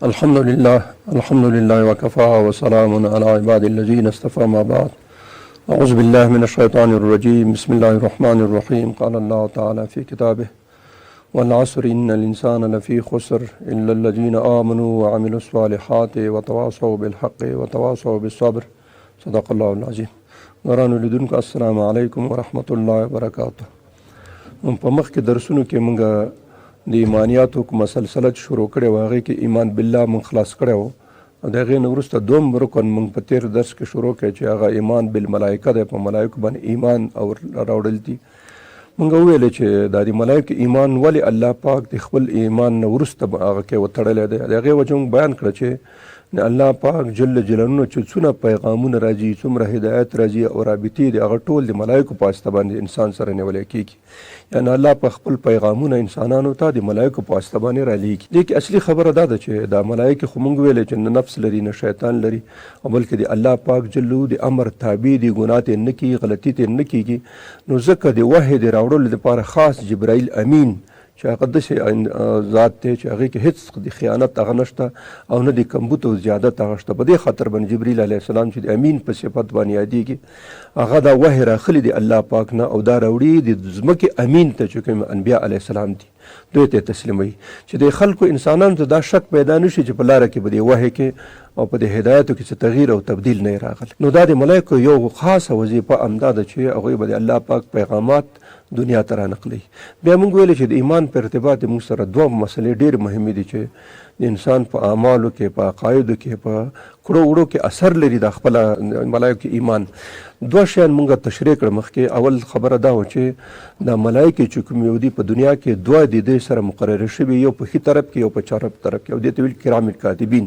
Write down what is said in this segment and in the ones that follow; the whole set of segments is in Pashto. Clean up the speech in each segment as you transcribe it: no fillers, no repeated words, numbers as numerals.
الحمد لله الحمد لله وكفى وسلام على عباد الذين اصطفى ما بعد أعوذ بالله من الشيطان الرجيم بسم الله الرحمن الرحيم قال الله تعالى في كتابه والعصر إن الإنسان لفي خسر إلا الذين آمنوا وعملوا الصالحات وتواصوا بالحق وتواصوا بالصبر صدق الله العظيم ګرانو لیدونکو السلام علیکم ورحمت الله وبرکاته. په مخکې درسونو کې موږ د ایمانیاتو کومه سلسله چې شروع کړې وه، هغې کې ایمان بالله موږ خلاص کړی و، او د هغې نه وروسته دوم رکن موږ په تېر درس کې شروع کړی چې هغه ایمان بالملائکه دی، په ملایکو باندې ایمان او راوړل دي. موږ وویل چې دا د ملایکو ایمان ولې الله پاک د خپل ایمان نه وروسته هغه کې وتړلی دی. د هغې وجه موږ بیان کړه چې د الله پاک جل جلاله چې څونه پیغامونه راځي، څومره هدایت راځي او رابطې دي، هغه ټول د ملایکو په واسطه باندې انسان سره نیولی کېږي. یعنی الله په خپل پیغامونه انسانانو ته د ملایکو په واسطه باندې رالیږي. دې کې اصلي خبره دا ده چې دا ملایکې خو موږ ویلې چې نه نفس لري نه شیطان لري، او بلکې د الله پاک جل د امر تابع دي، ګناه ته نه کیږي، غلطي ته نه کیږي. نو ځکه د وحی د راوړلو لپاره خاص جبرائیل امین چې هغه داسې ذات دی چې هغې کې هېڅ د خیانت هغه نشته او نه د کمبوت او زیادت هغه شته. په دې خاطر باندې جبرئیل علیه السلام چې د امین په صفت باندې یادېږي، هغه دا وحی راخلي دی الله پاک نه، او دا راوړي د ځمکې امین ته چې کوم انبیا علیه السلام دي، دوی ته تسلیموي، چې د خلکو انسانانو ته دا شک پیدا نشي چې په لاره کې په دې وحی کې او په دې هدایتو کې څه تغییر او تبدیل نه راغلی. نو دا د ملایکو یو خاصه وظیفه همدا ده چې هغوی به د الله پاک پیغامات دنیا ته رانقلوي. بیا موږ ویل چې د ایمان په ارتباط موږ سره دوه مسلې ډېرې مهمې دي چې د انسان په اعمالو کې، په عقایدو کې، په کړو وړو کې اثر لري. دا خپله ملایکو ایمان دوه شیان موږ تشریح کړ مخکې. اول خبره دا وه چې دا ملایکې چې کوم یو دي په دنیا کې، دوه د دې سره مقرر شوي، یو په ښي طرف کې، یو په چرپ طرف کې، او دې ته ویل کرام الکاتبین.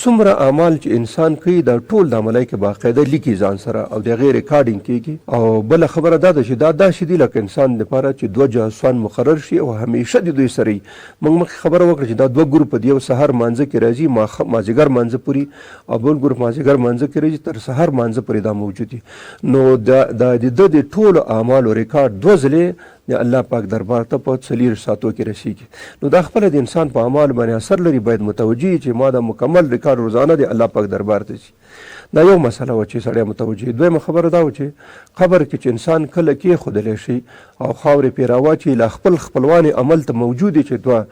څومره اعمال چې انسان کوي، دا ټول دا ملایکې باقاعده لیکي ځان سره او د هغې ریکارډینګ کیږي. او بله خبره دا ده چې دا داسې دي لکه انسان دپاره چې دوه جاسوسان مقرر شي او همیشه د دوی سره وي. موږ مخکې خبره وکړه چې دا دوه ګروپ دي، یو سهار مانځه کې راځي مازیګر مانځه پوري، او بل ګروپ مازیګر مانځه کې راځي تر سهار مانځه پورې دا موجود دي. نو دا د ده د ټولو اعمالو ریکارډ دوه ځلې د الله پاک دربار ته په 24 ساعتو کې رسیږي. نو دا خپله د انسان په اعمالو باندې اثر لري، باید متوجه وي چې ما دا مکمل ریکارډ روزانه د الله پاک دربار ته ځي. دا یو مسله وه چې سړی متوجه. دویمه خبره دا وه چې قبر کې چې انسان کله کېښودلی شي او خاورې پرې راواچوي، لا خپل خپلوان عمل ته موجود دي چې دوه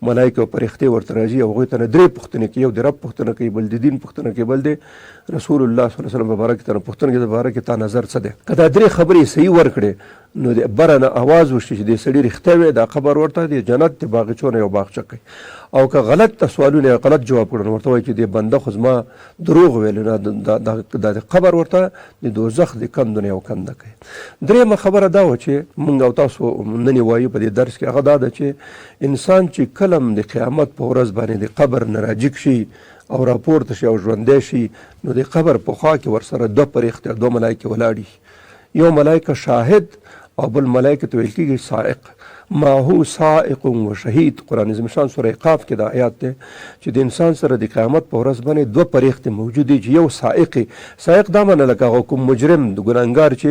ملایکې او فرښتې ورته راځي او هغوی ته نه درې پوښتنې کوي. یو د رب پوښتنه کوي، بل د دین پوښتنه کوي، بل د رسول الله صلی الله علیه وسلم په باره کې ته پوښتنه کوي، په باره کې تا نظر څه دی. که دا درې خبرې صحیح ورکړې، نو د بره نه اواز وشي چې دې سړي رښتیا وې، دا قبر ورته د جنت د باغچو نه یو باغچه کوي. او که غلط ته سوالونه غلط جواب کړو، نو ورته وایي چې دې بنده خو زما دروغ ویل، نه دا د قبر ورته د دوزخ د کندو نه یو کنده کوي. درېیمه خبره دا وه چې موږ او تاسو نن وایو په دې درس کې، هغه دا ده چې انسان چې کله د قیامت په ورځ باندې د قبر نه راجیګ شي او راپورته شي او ژوندی شي، نو د قبر په خوا کې ورسره دوه پرښتې او دوه ملایکې ولاړې. یو ملائکه شاهد او بل ملائکه ته ویل کیږي سائق، معه سائق و شهید. قرآن عظیم شان سوره قاف کې دا آیات دی چې د انسان سره د قیامت په ورځ باندې دوه پرښتې موجود دي چې یو سائق، سائق دا معنی لکه هغه کوم مجرم ګناهګار چې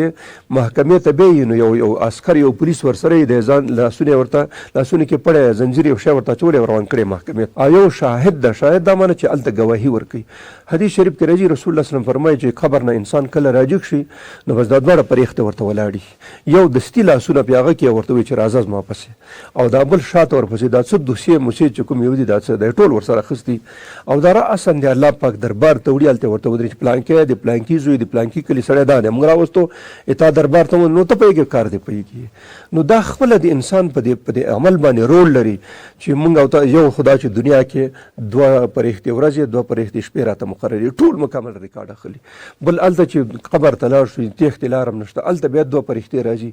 محکمې ته بیایي، نو یو یو عسکر، یو پولیس ورسره دی، ځان لاسونه ورته لاسونه کې پړی زنجیر یو شی ورته اچولی، روان کړی محکمې. او یو شاهد ده، شاهد دا معنی چې هلته ګواهي ورکوي. حدیث شریف کې راځي، رسول الله صلی الله علیه وسلم فرمایي چې قبر نه انسان کله راجګ شي، نو بس دا دواړه پرېښتې ورته ولاړي، یو دستي لاسونه په هغه کې ورته وایي چې راځه زما پسې، او دا بل شاته ورپسې. دا څه دوسیې موسیې چې کوم یو دي، دا څه دی، ټول ورسره اخیستي او دا راساً د الله پاک دربار ته وړي. هلته ورته ودرېږي چې پلانکی د پلانکي زوی د پلانکي کلي سړی دا دی، موږ راوستو تا دربار ته، نو ته پوهېږې کار دې پوهېږي. نو دا خپله د انسان په دې عمل باندې رول لري چې موږ او ته یو خدا چې دنیا کې دوه پرښتې ورځې دوه پرښتې شپې راته مقررې، ټول مکمل ریکارډ اخلي. بل هلته چې قبر ته لاړ شو، تېښتې لار هم نشته، هلته بیا دوه پرښتې راځي،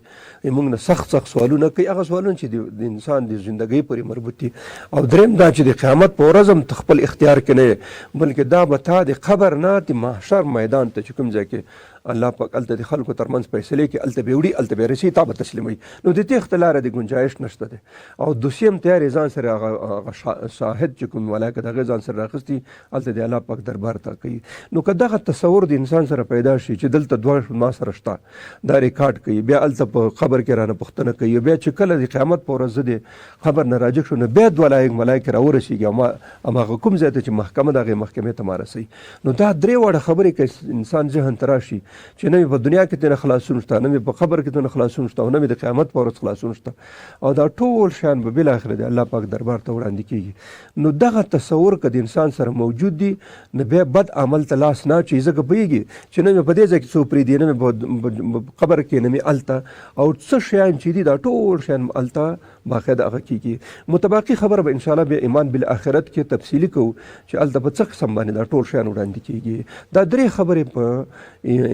موږ نه سخت سخت سوالونه کوي، هغه سوالونه چې د انسان د زندګۍ پورې مربوط دي. او دریم دا چې د قیامت په ورځ هم ته خپل اختیار کې نه یې، بلکې دا به تا د قبر نه د محشر میدان ته چې کوم ځای کې الله پاک هلته د خلکو ترمنځ فیصلې کوي، هلته به یې وړي، هلته به یې رسوي، تا به تسلیموي. نو د تېښتې لاره د ګنجایش نشته دی. او دوسیې هم تیارې ځان سره هغه شاهد چې کوم ملایکه د هغې ځان سره راخیستي، هلته د الله پاک دربار ته کوي. نو که دغه تصور د انسان سره پیدا شي چې دلته دوه ما سره شته، دا ریکارډ کوي، بیا هلته په قبر کې رانه پوښتنه کوي، بیا چې کله د قیامت په ورځ زه د قبر نه راجګ شو، نو بیا دوه ملایکې راورسېږي او ما هماغه کوم ځای ته چې محکمه ده هغې محکمې ته ما رسوي. نو دا درې واړه خبرې که انسان ذهن ته راشي چې نه مې په دنیا کې ترېنه خلاصون شته، نه مې په قبر کې ترېنه خلاصون شته، او نه مې د قیامت په ورځ خلاصون شته، او دا ټول شیان به بالاخره د الله پاک دربار ته وړاندې کېږي. نو دغه تصور که د انسان سره موجود دي، نو بیا بد عمل ته لاس نه اچوي، ځکه پوهېږي چې نه مې په دې ځای کې څوک پرېږدي، نه مې په قبر کې، نه مې هلته، او څه شیان چې دي دا ټول شیان هلته باقاعده هغه کېږي. متباقي خبره به انشاءالله بیا ایمان بالآخرت کې تفصیلي کوو چې هلته په څه قسم باندې دا ټول شیان وړاندې کېږي. دا درې خبرې په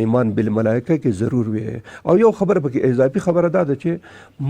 ایمان بالملائکه کې ضرور وي. او یو خبره پکې اضافي خبره دا ده چې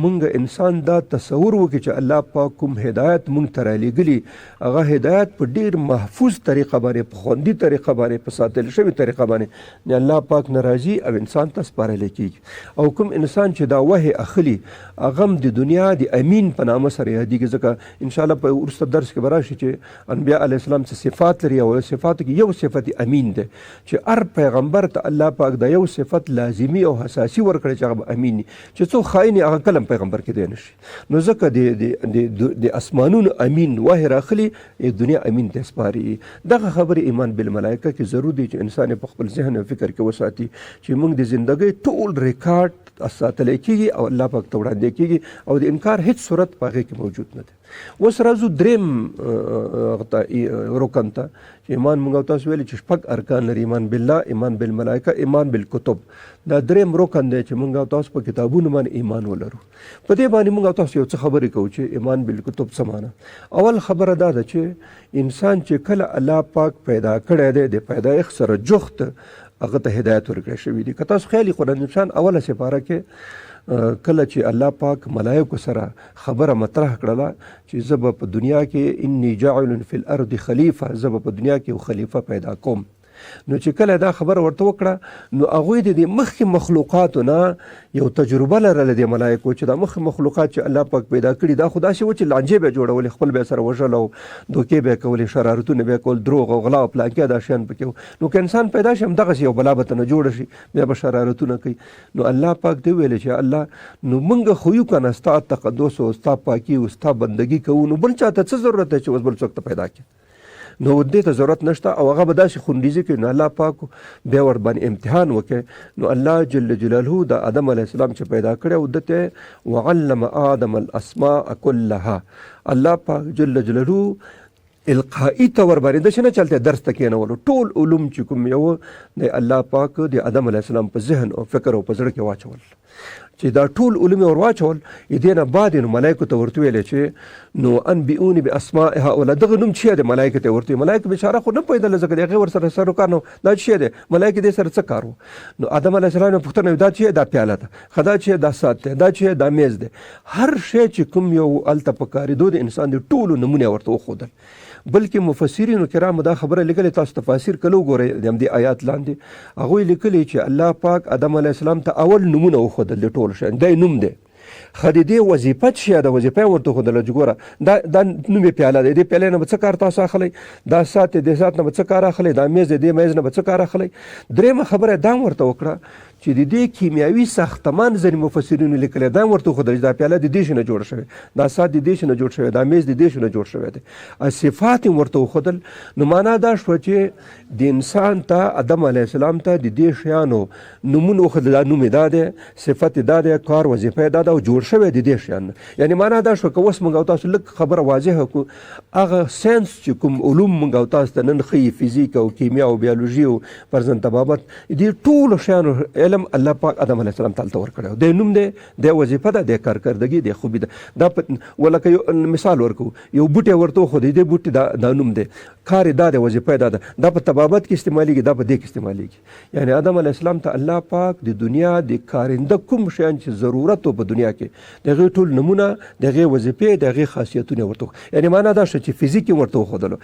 مونږ انسان دا تصور وکړي چې الله پاک کوم هدایت مونږ ته رالیږلي، هغه هدایت په ډیر محفوظ طریقه باندې، په خوندي طریقه باندې، په ساتل شوي طریقه باندې د الله پاک نه راځي او انسان ته سپارل کېږي. او کوم انسان چې دا وحی اخلي هغه هم د دنیا د امین په نامه سره یادېږي، ځکه انشاءالله په وروسته درس کې به راشي چې انبیا علیه السلام څه صفات لري، او صفاتو کې یو صفت امین دی چې هر پیغمبر ته الله پاک دا یو صفت لازمي او حساسي ورکړی چې هغه به امین وي، چې څوک خاین وي هغه کله هم پیغمبر کېدی نه شي. نو ځکه د اسمانونو امین وحی راخلي، دنیا امین ته سپاري. دغه خبرې ایمان بالملائکه کې ضرور دی چې انسان یې په خپل ذهن او فکر کې وساتي چې موږ د زندګۍ ټول ریکارډ ساتلی کېږي او الله پاک ته وړاندې کېږي، او د انکار هیڅ صورت په هغې کې موجود نه دی. اوس راځو دریم رکن ته چې ایمان موږ تاسو ویلي چې شپږ ارکان لري، ایمان بالله، ایمان بالملائکه، ایمان بالکتب. دا دریم رکن دی چې موږ تاسو په کتابونو باندې ایمان ولرو. په دې باندې موږ تاسو یو څه خبرې کوو چې ایمان بالکتب څه معنی. اول خبره دا ده چې انسان چې کله الله پاک پیدا کړی دی، د پیدایښت سره جوخت هغه ته هدایت ورکړی شوی دی. که تاسو خیال قرآن شان اوله سپاره کې کله چې الله پاک ملایکو سره خبره مطرح کړله چې زه به په دنیا کې انی جاعل فی الارض خلیفه، زه به په دنیا کې یو خلیفه پیدا کوم. نو چې کله دا خبره ورته وکړه، نو هغوی د دې مخکې مخلوقاتو نه یو تجربه لرله د ملایکو چې دا مخکې مخلوقات چې الله پاک پیدا کړي دا خو داسې و چې لانجې به یې جوړولې، خپل به یې سره وژل او دوکې به یې کولې، شرارتونه به یې کول، دروغ او غلا او پلانکې دا شیان پکې وو. نو که انسان پیدا شي همدغسې یو بلا به ترنه جوړه شي، بیا به شرارتونه کوي. نو الله پاک دې ویل چې الله نو مونږ خو یو که نه، ستا تقدس او ستا پاکي او ستا بندګي کوو، نو بل چا ته څه ضرورت دی چې اوس بل څوک ته پیدا کړي؟ نو دې ته ضرورت نشته. او هغه به داسې خونریزي کوي. نو الله پاک بیا ور باندې امتحان وکړي. نو الله جل جلاله د آدم علیه السلام چې پیدا کړی او ده ته وعلم آدم الاسماء كلها، الله پاک جل جلاله القائي طور باندې داسې نه چې هلته درس ته کېنولو، ټول علوم چې کوم یو د الله پاک د آدم علیه السلام په ذهن او فکر او په زړه کې واچول، چې دا ټول علوم یې ور واچول. دې نه بعد نو ملایکو ته ورته ویل چې نو انبئوني باسماء هؤلاء، دغه نوم چی دی؟ ملایکې ته ورته، ملایکې بیچاره خو نه پوهېدل ځکه د هغې ورسره سروکار نه، دا چی دی؟ ملایکې دې سره څه کار و؟ نو آدم علیه السلام یې پوښتنه، دا چی؟ دا پیاله ده. ښه دا چی؟ دا ساعت دی. دا چی؟ دا میز دی. هر شی چې کوم یو هلته په کارېدو د انسان د ټولو نمونه یې ورته وښودل. بلکې مفسرینو کرامو دا خبره لیکلې، تاسو تفاسیر کله وګورئ د همدې آیات لاندې هغوی لیکلي چې الله پاک آدم علیه السلام ته اول نومونه وښودل د ټولو شیانو، دا یې نوم دی. ښه د دې وظیفه څه شی ده؟ وظیفه یې ورته وښودله چې ګوره دا نوم یې پیاله دی، دې پیالې نه به څه کار تاسو اخلئ، دا ساعت دی، دې ساعت نه به څه کار اخلئ، دا میز دی، دې میز نه به څه کار اخلئ. درېیمه خبره یې دا هم ورته وکړه چې د دې کیمیاوي ساختمان ځینې مفسرینو لیکلی، دا هم ورته وښودل چې دا پیاله د دې شي نه جوړه شوې، دا ساعت د دې شي نه جوړ شوی، دا میز د دې شي نه جوړ شوی دی. صفات یې ورته وښودل. نو معنا دا شوه چې د انسان ته آدم علیه السلام ته د دې شیانو نومونه وښودل، دا نوم یې دا دی، صفت یې دا دی، کار وظیفه یې دا ده او جوړ شوی د دې شیان نه. یعنې معنا دا شوه که اوس موږ او تاسو لږ خبره واضحه کړو، هغه ساینس چې کوم علوم موږ او تاسو ته نن ښیي، فزیک او کیمیا او بیولوژي او فرضاً طبابت، دې ټولو شیانو علم الله پاک آدم علیه السلام ته هلته ورکړی دی. نوم دی، دی وظیفه ده، دی کارکردګي، دی خوبي ده. دا ولکه یو مثال ورکوو، یو بوټی ورته وښودی، دې بوټي دا نوم دی، کار یې دا دی، وظیفه یې دا ده، دا په طبابت کې استعمالیږي، دا په دې کې استعمالیږي. یعنی آدم علیه السلام ته الله پاک د دنیا د کارنده کوم شیان چې ضرورت و په دنیا کې، د هغې ټول نمونه، د هغې وظیفې، د هغې خاصیتونه ورته، یعنی معنا دا شوه چې فزیک یې ورته وښودلو،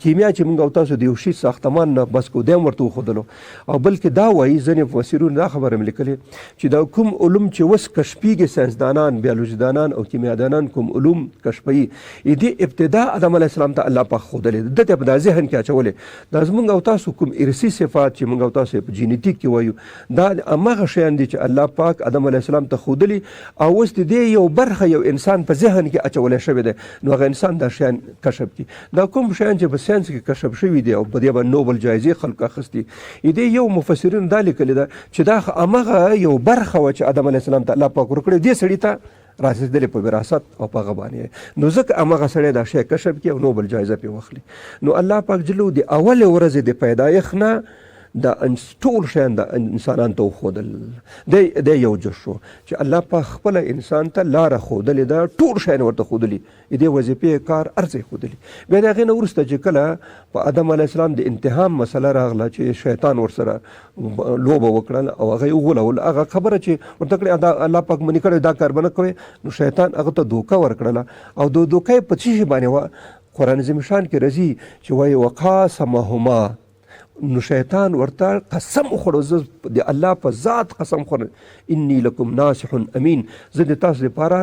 کیمیا چې موږ او تاسو د یو شي ساختمان نه بس کو، دی هم ورته وښودلو. او بلکې دا وایي ځینې مفسرینو دا خبره هم لیکلې چې دا کوم علوم چې اوس کشفیږي، ساینسدانان، بیولوژیدانان او کیمیادانان کوم علوم کشفوي، دې ابتدا آدم علیه السلام ته الله پاک ښودلې ده، ده ته په دا ذهن کې اچولې. دا زمونږ او تاسو کوم ارثي صفات چې موږ او تاسو په جینیتیک کې وایو، دا هماغه شیان دي چې الله پاک آدم علیه السلام ته ښودلي او اوس د دې یو برخه یو انسان په ذهن کې اچولی شوې ده، نو هغه انسان دا شیان کشف کړي. دا کوم شیان چې په ساینس کې کشف شوي دي او په دې باندې نوبل جایزې خلکو اخیستي، دې یو مفسرینو دا لیکلې ده چې دا هماغه یو برخه وه چې آدم علیه السلام ته الله پاک ورکړې، دې سړي ته رسېدلې په وراثت او په هغه باندې، نو ځکه هماغه سړی دا شی کشف کړي او نوبل جایزه پرې واخلي. نو الله پاک جلو د اولې ورځې د پیدایښت نه د ټول شیان د انسانان ته وښودل. دی یو جز شو چې الله پاک خپله انسان ته لاره ښودلې ده، ټول شیان ورته ښودلي، دې وظیفې کار هر څه یې ښودلي. بیا د هغې نه وروسته چې کله په آدم علیه السلام د امتحان مسله راغله چې شیطان ورسره لوبه وکړل او هغه یې وغولول، هغه خبره چې ورته کړې دا الله پاک منې کړی دا کار به نه کوې، نو شیطان هغه ته دوکه ورکړله او د دوکه یې په څه شي باندې وه؟ قرآن عظیم شان کې راځي چې وایي وقاسمهما، نو شیطان ورته قسم وخوړو، زه د الله په ذات قسم خورم، انی لکم ناصح امین، زه د تاسو لپاره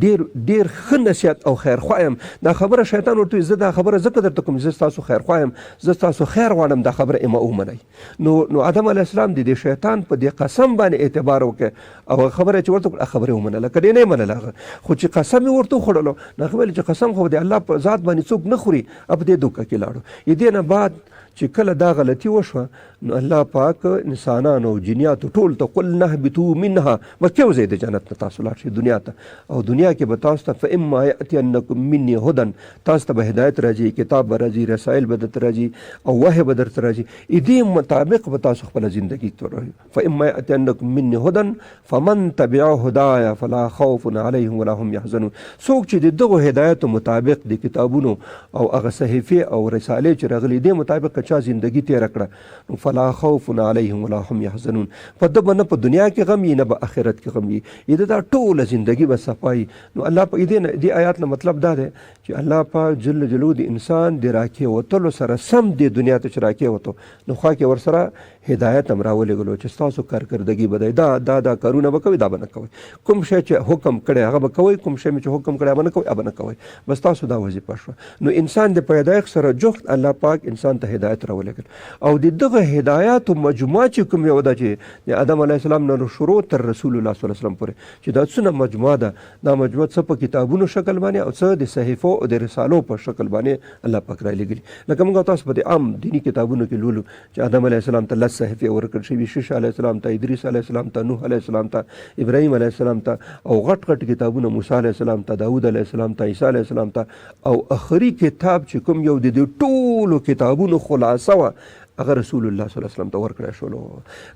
ډیر ډیر ښه نصیحت او خیرخواه یم. دا خبره شیطان ورته وایي، زه دا خبره ځکه درته کوم زه ستاسو خیرخواه یم، زه ستاسو خیر غواړم، دا خبره یې ما ومنئ. نو آدم علیه السلام د دې شیطان په دې قسم باندې اعتبار وکړ او هغه خبره چې ورته وکړه خبره یې ومنله، که دې نه یې منله هغه خو چې قسم یې ورته وخوړلو، نو هغه ویل چې قسم خو د الله په ذات باندې څوک نه خوري، په دې دوکه کې لاړو. دې نه بعد چې کله دا غلطي وشوه نو الله پاک انسانانو او جنیاتو ټول ته قل نهبطو منها، بس کېوځئ د جنت نه تاسو لاړ شئ دنیا ته، او دنیا کې به تاسو ته فاما یأتینکم مني هدی، تاسو ته به هدایت راځي، کتاب به راځي، رسایل به درته راځي او وحی به درته راځي، دې مطابق به تاسو خپله زندګي تېروئ. فاما یأتینکم مني هدی فمن تبع هدایا فلا خوف علیهم ولا هم یحزنون. څوک چې د دغو هدایتو مطابق د کتابونو او هغه صحیفې او رسالې چې راغلي دې مطابق که چا زندګي تېره کړه نو فلا خوف علیهم ولا هم یحزنون، په ده به نه په دنیا کې غم وي نه به آخرت کې غم وي، د دا ټوله زندګي به صفا وي. نو الله په دې نه دې آیات نه مطلب دا دی چې الله پاک جل جلاله د انسان د راکېوتلو سره سم دې دنیا ته چې راکېوتو نو خوا کې ورسره هدایت هم راولېږلو چې ستاسو کارکردګي به دی، دا دا دا کارونه به کوئ، دا به نه کوئ، کوم شی چې حکم کړی هغه به کوئ، کوم شی مې چې حکم کړی هغه به نه کوئ، هغه به نه کوئ، بس تاسو دا وظیفه شوه. نو انسان د پیدایښت سره جوخت الله پاک انسان ته هدایت راولېږل او د دغه هدایاتو مجموعه چې کوم یو ده چې د آدم علیه السلام نه شروع تر رسول الله صلی الله علیه وسلم پورې چې دا څونه مجموعه ده، دا مجموعه څه په کتابونو شکل باندې او څه د صحیفو او د رسالو په شکل باندې الله پاک رالیږلي. لکه موږ تاسو په دې عام دیني کتابونو کې لولو چې آدم علیه السلام ته لس صحیفې ورکړل شوي، شیش علیه السلام ته، ادریس علیه السلام ته، نوح علیه السلام ته، ابراهیم علیه السلام ته، او غټ غټ کتابونه موسی علیه السلام ته، داود علیه السلام ته، عیسی علیه السلام ته، او اخري کتاب چې کوم یو د دې ټولو کتابونو خلاصه وه هغه رسول الله صلی الله علیه وسلم ته ورکړی شولو.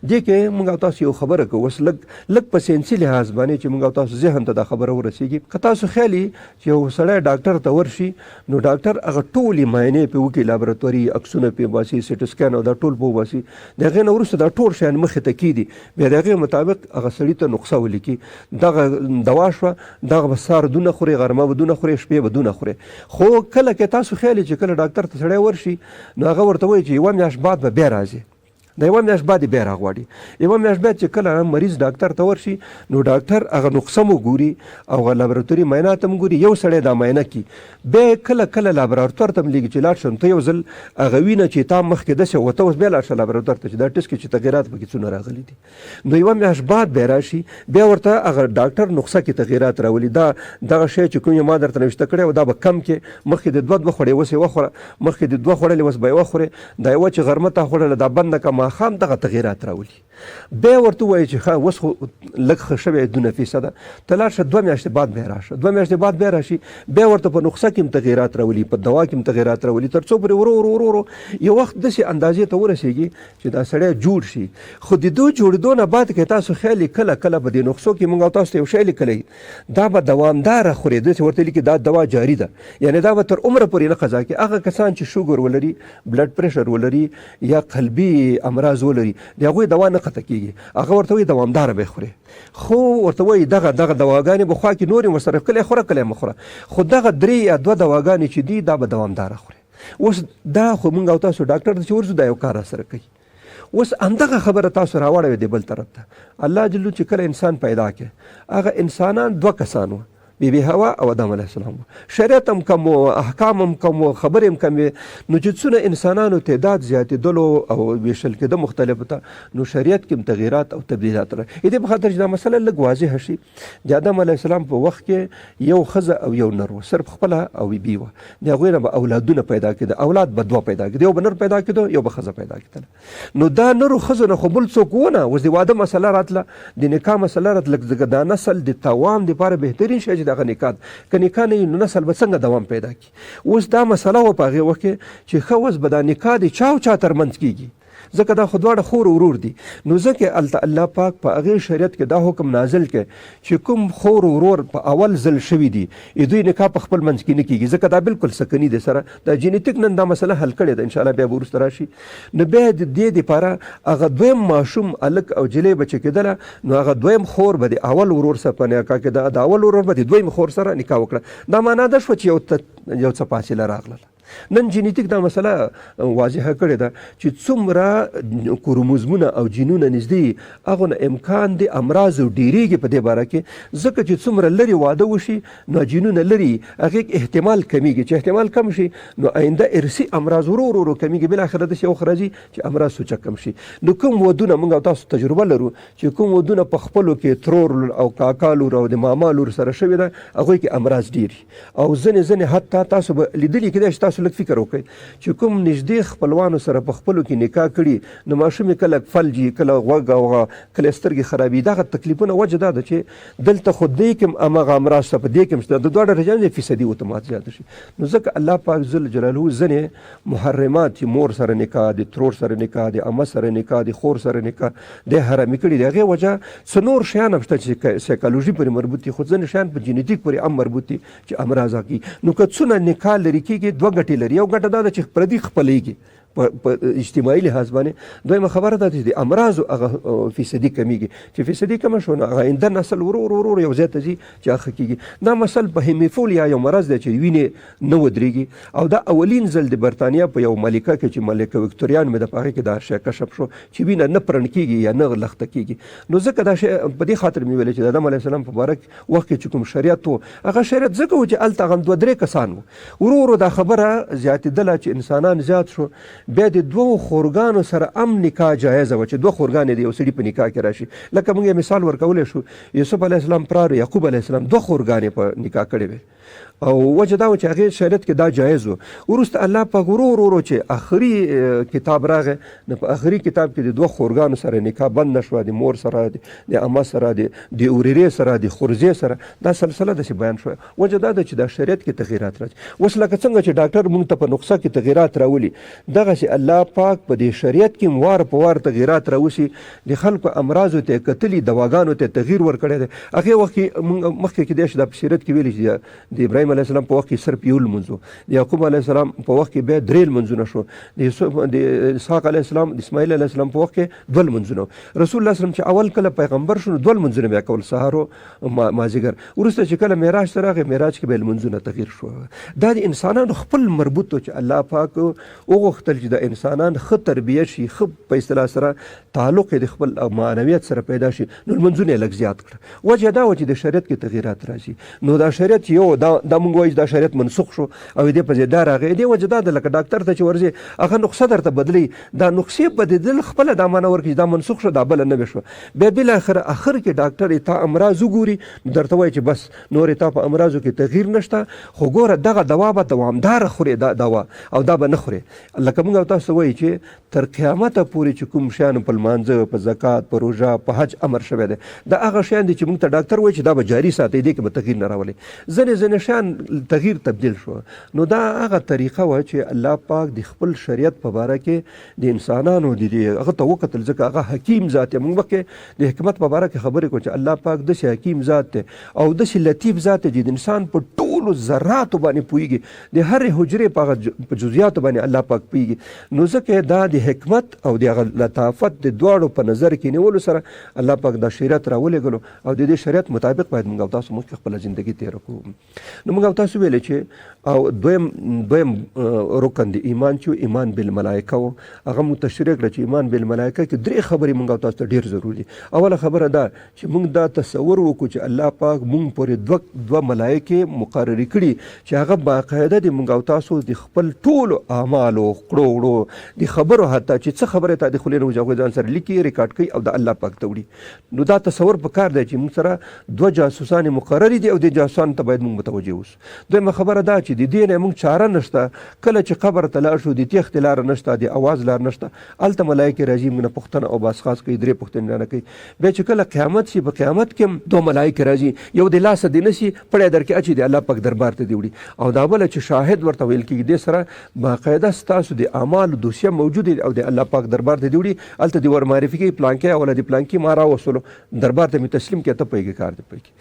دې کې موږ تاسو یو خبره کوو اوس لږ لږ په ساینسي لحاظ باندې چې موږ تاسو ذهن ته دا خبره ورسیږي. که تاسو خیال چې یو سړی ډاکټر ته ورشي نو ډاکټر هغه ټولې معاینې پرې وکړي، لابراتوري عکسونه پرې وباسي، سیټي سکن او دا ټول پرې وباسي، د هغې نه وروسته دا ټول شیان مخې ته کېږدي، بیا د هغې مطابق هغه سړي ته نسخه ولیکي، دغه دوا شوه، دغه به سهار دونه خورې، غرمه به دونه خورې، شپې به دونه خورې. خو کله که تاسو خیال چې کله ډاکټر ته سړی ورشي نو هغه ورته وایي چې یوه میاشت بعد به بیا راځې، د یوه میاشت بعد یې بیا راغواړي. یوه میاشت بعد چې کله مریض ډاکټر ته ورشي نو ډاکټر هغه نقصه مو ګوري او هغه لابراتوري معاینات هم ګوري، یو سړی دا معاینه کړي، بیا کله کله لابراتوار ته هم لیږي چې لاړ شه ته یو ځل هغه وینه چې تا مخکې داسې وه ته اوس بیا لاړ شه لابراتوار ته چې دا ټسټ کې چې تغیرات پکې څونه راغلي دي. نو یوه میاشت بعد بیا راشي، بیا ورته هغه ډاکټر نسخه کې تغیرات راولي، دا دغه شی چې کوم یې ما درته نوشته کړی او دا به کم کې، مخکې د دوه دوه خوړې اوس یې وخوره، مخکې د دوه خوړلې اوس به یوه خورې، دا یوه چې غرمه تا خوړله دا بنده که ماښام دغه تغیرات راولي. بیا ورته ووایي چې ښه اوس خو لږ ښه شوی دونه فیصده، ته لاړ شه 2 میاشتې بعد بیا راشه. 2 میاشتې بعد بیا راشي، بیا ورته په نسخه کې هم تغیرات راولي، په دوا کې هم تغیرات راولي، تر څو پورې ورو ورو ورو ورو یو وخت داسې اندازې ته ورسېږي چې دا سړی جوړ شي. خو د دوی جوړېدو نه بعد که تاسو خیال یې کله کله په دې نسخو کې موږ تاسو ته یو شی لیکلی، دا به دوامداره خورې، داسې ورته لیکي دا دوا جاري ده، یعنې دا به تر عمره پورې نه قضا کړي. هغه کسان چې شوګر ولري، بلډ پریشر ولري یا قلبي امراض ولري، د هغوی دوا نه قطع کېږي. هغه ورته وایي دوامداره به یې خورې، خو ورته وایي دغه دغه دواګانې به خوا کې نورې ورسره کله خوره کله مه خوره، خو دغه درې یا دوه دواګانې چې دي دا به دوامداره خورې. اوس دا خو مونږ او تاسو ډاکټر ته چې ورځو دا یو کار سره کوي. اوس همدغه خبره تاسو راوړوي د بل طرف ته. الله جل چې کله انسان پیدا کړي، هغه انسانان دوه کسان وو، بی بی حوا او آدم علیه السلام. شریعت هم کم و، احکام هم کم و، خبرې هم کم وې. نو چې څونه انسانانو تعداد زیاتېدلو او ویشل کېده مختلفو ته، نو شریعت کې هم تغیرات او تبدیلات راغلل. دې په خاطر چې دا مسله لږ واضحه شي، د آدم علیه السلام په وخت کې یو ښځه او یو نر و، صرف خپله او بی وه. د هغوی نه به اولادونه پیدا کېده، اولاد به دوه پیدا کېده، یو به نر پیدا کېده، یو به ښځه پیدا کېدله. نو دا نرو ښځو نه خو بل څوک ونه. اوس د واده مسله راتله، د نکاح مسله راتله، ځکه دا نسل د توام دپاره بهترین شی چې دغه نکاح، که نکاح نه وي نو نسل به څنګه دوام پیدا کړي؟ اوس دا مسله وه په هغې وخت کې چې ښه اوس به دا نکاح د چا او چا ترمنځ کېږي، ځکه دا خو دواړه خور ورور دي. نو ځکه هلته الله پاک په هغې شریعت کې دا حکم نازل کړ چې کوم خور ورور په اول ځل شوي دي، دوی نکاح په خپل منځ کې نه کېږي، ځکه دا بالکل سکني دی سره. دا جینیتیک نن دا مسله حل کړې ده، ان شاء الله بیا به وروسته راشي. نو بیا د دې دپاره هغه دویم ماشوم هلک او جلۍ به چې کېدله، نو هغه دویم خور به د اول ورور سره په نکاح کېده، د اول ورور به د دویم خور سره نکاح وکړه. دا معنا دا شوه چې یو څه فاصله راغله. نن جینیتیک دا مسله واضحه کړې ده چې څومره کروموزمونه او جینونه نږدې، هغه نه امکان دی امراض ډیریږي په دې باره کې، ځکه چې څومره لرې واده وشي نو جینونه لري، هغې کې احتمال کمیږي، چې احتمال کم شي نو آینده ارثي امراض ورو ورو ورو کمیږي، بالاخره داسې وخت راځي چې امراض سوچه کم شي. نو کوم ودونه موږ او تاسو تجربه لرو چې کوم ودونه په خپلو کې ترور او کاکا لور او د ماما لور سره شوې ده، هغوی کې امراض ډېر. او ځینې ځینې حتی تاسو به لیدلي کېدای شي، تاسو لږ فکر وکړئ چې کوم نږدې خپلوانو سره په خپلو کې نکاح کړي، نو ماشوم یې کله فلجي، کله غوږ او کله سترګې خرابي. دغه تکلیفونه وجه دا ده چې دلته خو دې کې هم هماغه امراض شته، په دې کې هم شته، د دواړو رجان د فیصدي اتومات زیاته شي. نو ځکه الله پاک ذل جلاله ځینې محرمات چې مور سره نکاح، د ترور سره نکاح، د عمه سره نکاح، د خور سره نکاح، د حرامي کړي. د هغې وجه څه نور شیان هم شته چې سایکولوژي پورې مربوط دي، خو ځینې شیان په جینیتیک پورې هم مربوط دي چې امراض کوي. نو که څونه نکاح لرې کېږي، دوه ګټې لري. یو ګټه دا ده چې پردي خپلېږي په اجتماعي لحاظ باندې. دویمه خبره دا ده چې د امراضو هغه فیصدي کمیږي، چې فیصدي کمه شو نو هغه آینده نسل ورو ورو ورو یو ځای ته ځي چې هغه ښه کېږي. دا مسل په هیمیفولیا یو مرض دی چې وینې نه ودرېږي، او دا اولین ځل د برتانیا په یو ملکه کې چې ملکه وکتوریا نومېده، په هغې کې دا شی کشف شو چې وینه نه پرن کېږي یا نه لخته کېږي. نو ځکه دا شی په دې خاطر مې ویل چې د آدم علیه السلام په باره وخت کې چې کوم شریعت و، هغه شریعت ځکه و چې هلته هغه دوه درې کسان وو. ورو ورو دا خبره زیاتېدله چې انسانان زیات شو، بیا د دوو خورګانو سره هم نکاح جایزه وه چې دوه خورګانې د یو سړي په نکاح کې راشي. لکه موږ یې مثال ورکولی شو، یوسف علیه السلام پلار یعقوب علیه السلام دوه خورګانې په نکاح کړې وې، او وجه دا و چې هغې شریعت کې دا جایز و. وروسته الله پاک ورو ورو ورو چې اخري کتاب راغی، نو په اخري کتاب کې د دوه خورګانو سره نکاح بند نه شوه، د مور سره، د عمه سره، د ورېرې سره، د خورزې سره، دا سلسله داسې بیان شوه. وجه دا ده چې دا شریعت کې تغیرات راځي. اوس لکه څنګه چې ډاکټر مونږ ته په نسخه کې تغیرات راولي، دغسې الله پاک په دې شریعت کې وار په وار تغیرات راوسي. د خلکو امراضو ته کتلي، دواګانو ته تغییر ورکړی دی. هغې وخت کې مونږ مخکې کېدای شي دا په سیرت کې ویلي چې د ابراهیم علیه السلام په وخت کې صرف یو لمونځ و، د یعقوب علیه السلام په وخت کې بیا درې لمونځونه شو، د یوسف، د اسحاق علیه السلام، د اسماعیل علیه السلام په وخت کې دوه لمونځونه. رسول الله صلی الله علیه وسلم چې اول کله پیغمبر شو نو دوه لمونځونه بیا کول، سهار او مازیګر. وروسته چې کله معراج ته راغی، معراج کې به لمونځونه تغییر شو. دا د انسانانو خپل مربوط و چې الله پاک وغوښتل چې د انسانان ښه تربیه شي، ښه په اصطلاح سره تعلق یې د خپل معنویت سره پیدا شي، نو لمونځونه یې لږ زیات کړه. وجه دا وه چې د شریعت کې تغییرات راځي. نو دا شریعت یو دا مونږ وایو دا شریعت منسوخ شو او دې په ځای دا راغی، دې وجه دا ده لکه ډاکټر ته چې ورځې هغه نسخه درته بدلوي، دا نسخې بدلېدل خپله دا معنا ورکړي چې دا منسوخ شو، دا بله نوې شوه. بیا بالاخره اخر کې ډاکټر یې تا امراض وګوري نو درته وایي چې بس نور یې تا په امراضو کې تغییر نشته، خو ګوره دغه دوا به دوامداره خورې، دا دوا او دا به نه خورې. لکه موږ موږ او تاسو وایي چې تر قیامته پورې چې کوم شیانو په لمانځه، په زکات، په روژه، په حج امر شوی دی، دا هغه شیان دي چې موږ ته ډاکتر وایي چې دا به جاري ساتئ، دې کې به تغییر نه راولئ. ځینې ځینې شیان تغییر تبدیل شو. نو دا هغه طریقه وه چې الله پاک د خپل شریعت په باره کې د انسانانو د دې هغه ته وکتل، ځکه هغه حکیم ذات دی. موږ مخکې د حکمت په باره کې خبرې کوو چې الله پاک داسې حکیم ذات دی او داسې لطیف ذات دی چې د انسان په ټولو ذراتو باندې پوهېږي، د هرې حجرې په هغه په جزئیاتو باندې الله پاک پوهېږي. نو ځکه دا د حکمت او د هغه لطافت د دواړو په نظر کې نیولو سره الله پاک دا شریعت راولېږلو او د دې شریعت مطابق باید موږ او تاسو مخکې خپله زندګي تېره کړو. نو موږ او تاسو ویلې چې او دویم رکن د ایمان چې ایمان بالملائکه و، هغه موږ تشریح کړه چې ایمان بالملائکه کې درې خبرې موږ او تاسو ته ډېر ضروري دي. اوله خبره دا چې موږ دا تصور وکړو چې الله پاک موږ پورې دوه ملائکې مقررې کړي چې هغه باقاعده د موږ او تاسو د خپل ټولو اعمالو، کړو وړو، د خبرو، حتی چې څه خبره ته د خولې نه وځي هغوی ځان سره لیکي، ریکارډ کوي او د الله پاک ته وړي. نو دا تصور په کار دی چې موږ سره دوه جاسوسان مقررې دي او دې جاسوسانو ته باید موږ متوجه اوسو. دویمه خبره دا چې د دې نه موږ چاره نشته، کله چې قبر ته لاړ شو د تېښتې لاره نشته، د اواز لار نشته، هلته ملایکې راځي موږ نه پوښتنه او باسخاص کوي، درې پوښتنې رانه کوي. بیا چې کله قیامت شي، په قیامت کې هم دوه ملایکې راځي، یو د لاسه دې نه شي پړی درکې اچي د الله پاک دربار ته دې وړي، او دا بله چې شاهد ورته ویل کېږي، دې سره باقاعده ستاسو د اعمالو دوسیه موجوده او د الله پاک دربار ته دې وړي، هلته دې ور معرفي کوي، پلانکی اوله دې پلانکي ما راوستلو دربار ته مې تسلیم کړه، ته پوهېږې کار دې پوهېږي.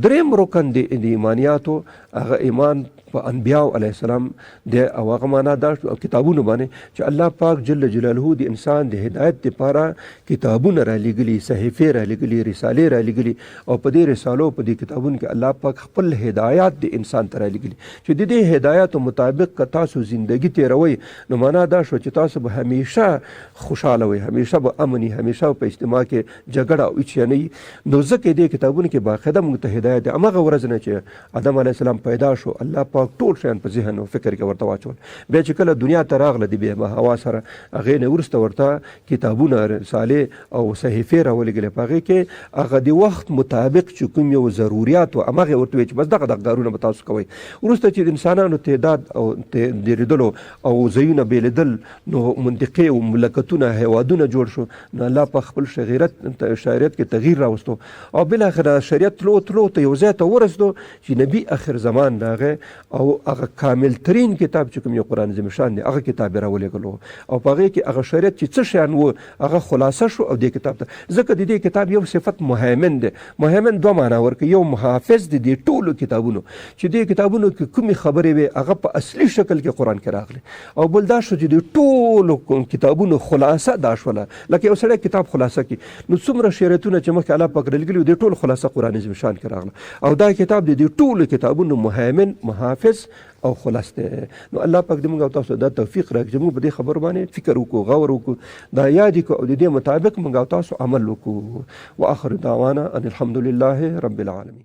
دریم رکن د ایمانیاتو هغه ایمان په انبیاو علیه السلام دی، او هغه معنا دا او کتابونو باندې چې الله پاک جل جلاله د انسان د هدایت لپاره کتابونه را لېږلي، صحیفې را لېږلي، رسالې را لېږلي، او په دې رسالو په دې کتابونو کې الله پاک خپل هدایات د انسان ته را لېږلي چې د دې هدایاتو مطابق که تاسو زندگی تېروئ نو معنا دا شو چې تاسو به همیشه خوشحاله وئ، همیشه به امن، همیشه په اجتماع کې جګړه او هیڅ نه وي. نو ځکه دې کتابونو کې باقاعده موږ ته هدایت دی. هماغه ورځ نه چې آدم علیه السلام پیدا شو، الله پاک ټول شیان په ذهن او فکر کې ورته واچول. بیا چې کله دنیا ته راغله د بې هوا سره، هغې نه وروسته ورته کتابونه، رسالې او صحیفې راولېږلې. په هغې کې هغه د وخت مطابق چې کوم یو ضروریات و هماغه یې ورته ویل چې بس دغه دغه کارونه به تاسو کوئ. وروسته چې د انسانانو تعداد او ډېرېدلو او ځایونه بېلېدل، نو منطقې او مملکتونه، هیوادونه جوړ شو. نو الله په خپل شریعت کې تغییر راوستو او بالاخره شریعت تلو تلو ته یو ځای ته ورسېدو چې نبی اخر زمان راغی او هغه کامل ترین کتاب چې کوم یو قرآن عظیم شان دی هغه کتاب یې راولېږلو او په هغې کې هغه شریعت چې څه شیان وو هغه خلاصه شو او دې کتاب ته، ځکه د دې کتاب یو صفت مهیمن دی. مهیمن دوه معنا ورکوي، یو محافظ دی دې ټولو کتابونو چې دې کتابونو کې کومې خبرې وې هغه په اصلي شکل کې قرآن کې راغلې، او بل دا شو چې د ټولو کتابونو خلاصه دا شوله، لکه یو سړی کتاب خلاصه کړي نو څومره شریعتونه چې مخکې الله پاک رالېږلي وو د ټولو خلاصه قرآن عظیم شان کې راغله، او دا کتاب د دې ټولو کتابونو مهیمن، محافظ او خلاص دی. نو الله پاک دې موږ او تاسو دا توفیق راکړي چې موږ په دې خبرو باندې فکر وکړو، غور وکړو، دا یاد کړو او د دې مطابق موږ او تاسو عمل وکړو. واخر دعوانا ان الحمد لله رب العالمین.